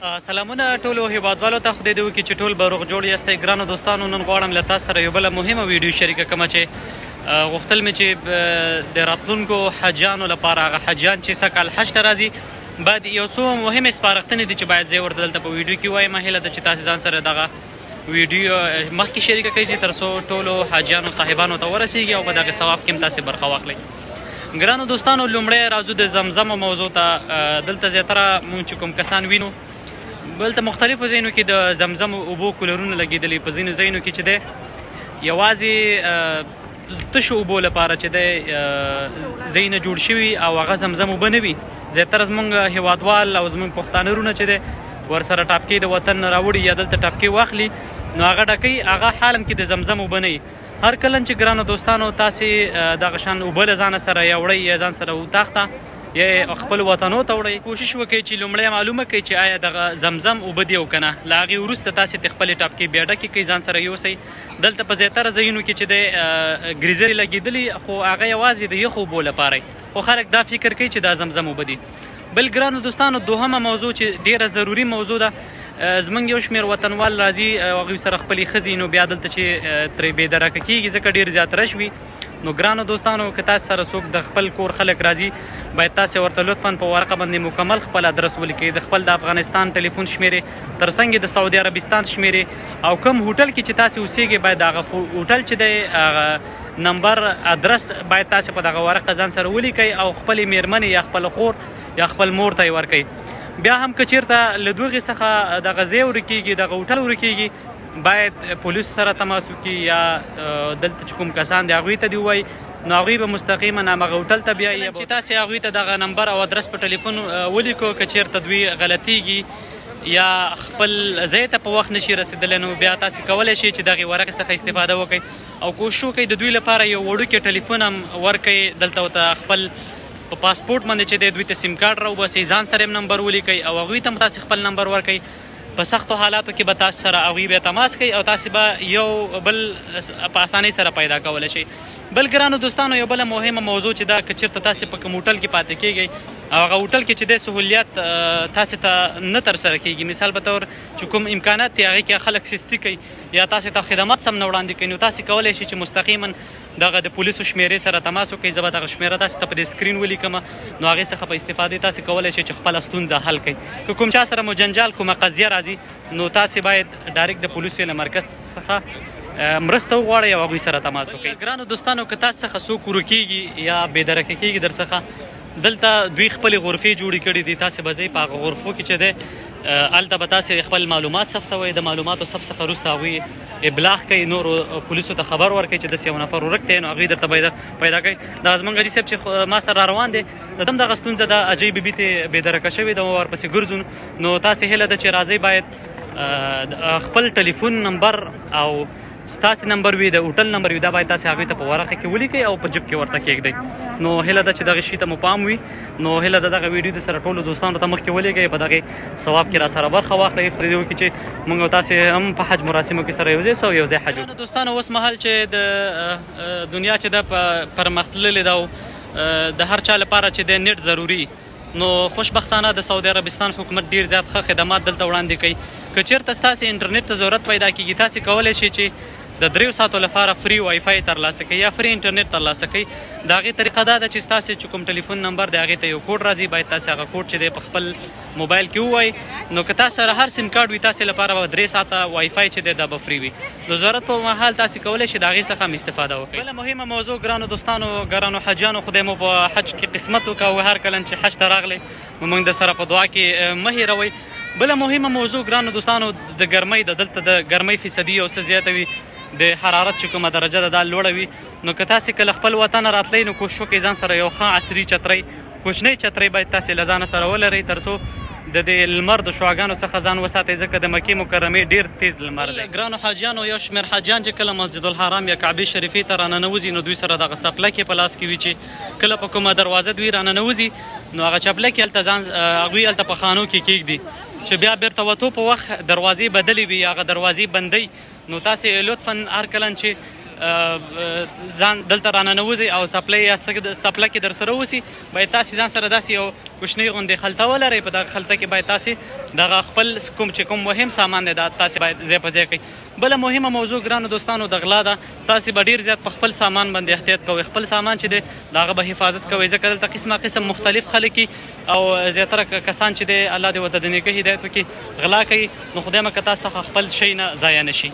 سلامونه ټولو هیوادوالو ته، خدای دې وکړي چې ټول به روغ جوړ یاستئ. ګرانو دوستانو، نن غواړم له تاسو سره یو بله مهمه ویډیو شریکه کړم چې غوښتل مې چې د راتلونکو حاجیانو لپاره، هغه حاجیان چې سږ کال حج ته راځي، باید یو څو مهمې سپارښتنې دي چې باید زه یې ورته دلته په ویډیو کې ووایم. هیله ده چې تاسو ځان سره دغه ویډیو مخکې شریکه کړئ چې تر څو ټولو حاجیانو صاحبانو ته ورسیږي او په دغه ثواب کې هم تاسې برخه واخلئ. ګرانو دوستانو، لومړی راځو د زمزم موضوع ته. دلته زیاتره مونږ چې کوم کسان وینو، دلته مختلفو ځایونو کې د زمزم اوبو کولرونه لګېدلي. په ځینو ځایونو کې چې دی یوازې تشو اوبو لپاره چې دی ځایونه جوړ شوي او هغه زمزم اوبه نه وي. زیاتره زمونږ هیوادوال او زمونږ پښتانه وروڼه چې دی ورسره ټاپکې د وطن نه راوړي یا دلته ټاپکې واخلي، نو هغه ډکوي، هغه حالا کې د زمزم اوبه نه وي. هر کله چې ګرانو دوستانو تاسې دغه شان اوبه له ځانه سره یا وړئ یا ځان سره اتاق ته یا خپل وطنو ته وړئ، کوشش وکړئ چې لومړی معلومه کړئ چې آیا دغه زمزم اوبه دي او که نه. له هغې وروسته تاسې ترې خپلې ټاپکې بیا ډکې کړئ، ځان سره یوسئ. دلته په زیاتره ځایونو کې چې دی ګریزرې لګېدلي، خو هغه یوازې د یخو اوبو لپاره، خو خلک دا فکر کوي چې دا زمزم اوبه دي. بل ګرانو دوستانو، دوهمه موضوع چې ډیره ضروري موضوع ده، زمونږ یو شمېر وطنوال راځي، هغوی سره خپلې ښځې، نو بیا دلته چې ترې بې درکه کېږي ځکه ډېر زیات رش وي. نو ګرانو دوستانو، که تاسو سره څوک د خپل کور خلک راځي، باید تاسو ورته لطفا په ورقه باندې مکمل خپل ادرس ولیکئ، د خپل د افغانستان ټلیفون شمیرې، ترڅنګ د سعودي عربستان شمیرې، او کوم هوټل کې چې تاسو اوسیږئ باید هغه هوټل چې دی هغه نمبر ادرس باید تاسو په دغه ورقه ځان سره ولیکئ او خپلې میرمنې یا خپل خور یا خپل مور ته یې ورکئ. بیا هم که چیرته له دغې څخه دغه ځای ورکیږي، دغه هوټل ورکیږي، باید پولیس سره تماس وکړي یا دلته چې کوم کسان دي هغوی ته دې ووایي، نو هغوی به مستقیما همغه هوټل ته بیایي. چې تاسې هغوی ته دغه نمبر او ادرس په ټلیفون ولیکو، که چیرته دوی غلطیږي یا خپل ځای ته په وخت نشي رسېدلی، نو بیا تاسې کولی شئ چې دغې ورقې څخه استفاده وکړئ او کوشش وکړئ د دوی لپاره یو وړوکی ټلیفون هم ورکړئ. دلته ورته خپل په پاسپورټ باندې چې دی دوی ته سیم کارت راوباسئ، ځان سره هم نمبر ولیکئ او هغوی ته هم تاسې خپل نمبر ورکړئ. په سختو حالاتو کې به تاسو سره هغوی بیا تماس کوي او تاسې به یو بل په اسانۍ سره پیدا کولی شئ. بل ګرانو دوستانو، یو بله مهمه موضوع چې دا که چېرته تاسې په کوم هوټل کې پاتې کېږئ او هغه هوټل کې چې دی سهولیت تاسې ته نه ترسره کېږي، مثال په طور چې کوم امکانات دي هغې کې خلک سستي کوي یا تاسې ته خدمات سم نه وړاندې کوي، نو تاسې کولی شئ چې مستقیما دغه د پولیسو شمیرې سره تماس وکړئ. زه به دغه شمیره تاسې ته په دې سکرین ولیکم، نو هغې څخه په استفادې تاسې کولی شئ چې خپله ستونزه حل کړئ. که کوم چا سره مو جنجال کومه قضیه راځي، نو تاسې باید ډایرکټ د پولیسو له مرکز څخه مرسته وغواړئ او هغوی سره تماس وکړئ. ګرانو دوستانو، که تاسو څخه څوک ورکیږي یا بې درکه کیږي در څخه، دلته دوی خپلې غرفې جوړې کړې دي. تاسې به ځئ په هغه غرفو کې چې دی هلته به تاسې خپل معلومات ثبتوئ. د معلوماتو ثبت څخه وروسته هغوی ابلاغ کوي، نورو پولیسو ته خبر ورکوي چې داسې یو نفر ورک دی، نو هغوی درته پیدا کوي. دا زمونږ حاجي صاحب چې ما سره روان دی، د هم دغه ستونزه ده، اجي بیبي ته بې درکه شوې ده، ورپسې ګرځو. نو تاسې هیله ده چې راځئ، باید خپل ټلیفون نمبر او ستاسې نمبر وي، د هوټل نمبر وي، دا باید تاسې هغوی ته په ورقه کې ولیکئ او په جیب کې ورته کېږدئ. نو هیله ده چې دغه شي ته مو پام وي. نو هیله ده دغه ویډیو د سره ټولو دوستانو ته مخکې ولیږئ، په دغه ثواب کې را سره برخه واخلئ. خدای دې وکړي چې موږ او تاسې هم په حج مراسمو کې سره یو ځای سو او یو ځای حج وکړو. دوستانو، اوس مهال چې د دنیا چې ده پرمختللې ده او د هر چا لپاره چې د نت ضروري، نو خوشبختانه د سعودي عربستان حکومت ډیر زیات ښه خدمات دلته وړاندې کوي. که چیرته ستاسې انټرنیټ ته ضرورت پیدا کیږي، تاسې کولی شئ چې د 3 ساعتو لپاره free وای فای ترلاسه کړئ یا free انټرنیټ ترلاسه کړئ. د هغې طریقه دا ده چې ستاسې چې کوم ټلیفون نمبر دی هغې ته یو کوډ راځي، باید تاسې هغه کوډ چې دی په خپل موبایل کې ووایئ. نو که تاسو سره هر سیم کارت وي، تاسې لپاره به 3 ساعته وای فای چې دی دا به free وي. نو ضرورت په مهال تاسې کولی شئ د هغې څخه هم استفاده وکړئ. بله مهمه موضوع، ګرانو دوستانو، ګرانو حاجیانو، خدای مو په حج کې قسمت وکړه او هر کله چې حج ته راغلی نو موږ د سره په دعا کې مه هېروئ. بله مهمه موضوع ګرانو دوستانو، د ګرمۍ د دلته د ګرمۍ فیصدي یو څه زیاته وي، د حرارت چې کومه درجه ده دا لوړه وي. نو که تاسې کله خپل وطن راتلئ، نو کوشش وکړئ ځان سره یو ښه عصري چترۍ، کوچنۍ چترۍ باید تاسې له ځانه سره ولرئ، تر څو د دې لمر د شعاګانو څخه ځان وساتئ، ځکه د مکې مکرمې ډېر تیز لمر دی. ګرانو حاجیانو، یو شمېر حاجیان چې کله مسجد الحرام یا کعبې شریفې ته راننوځي، نو دوی سره دغه څپلکې په لاس کې وي چې کله په کومه دروازه دوی راننوځي، نو هغه چپلکې هلته ځان هغوی هلته په خانو کې کېږدي چې بیا بیرته وتو په وخت دروازې بدلې وي، هغه دروازې بندوي. نو تاسې لطفا هر کله چې ځان دلته راننوځئ او څپلۍ یا څپلکې در سره اوسي، باید تاسې ځان سره داسې یو کوچنۍ غوندې خلطه ولرئ. په دغه خلطه کې باید تاسې دغه خپل کوم چې کوم مهم سامان دی دا تاسې باید ځای په ځای کړئ. بله مهمه موضوع ګرانو دوستانو د غلا ده. تاسې به ډیر زیات په خپل سامان باندې احتیاط کوئ، خپل سامان چې دی د هغه به حفاظت کوئ، ځکه دلته قسمه قسم مختلف خلک او زیاتره کسان چې دی الله دې ورته د نیکه هدایت وکړي غلا کوي، نو خدای مه که تاسو څخه خپل شی نه ضایع نه شي.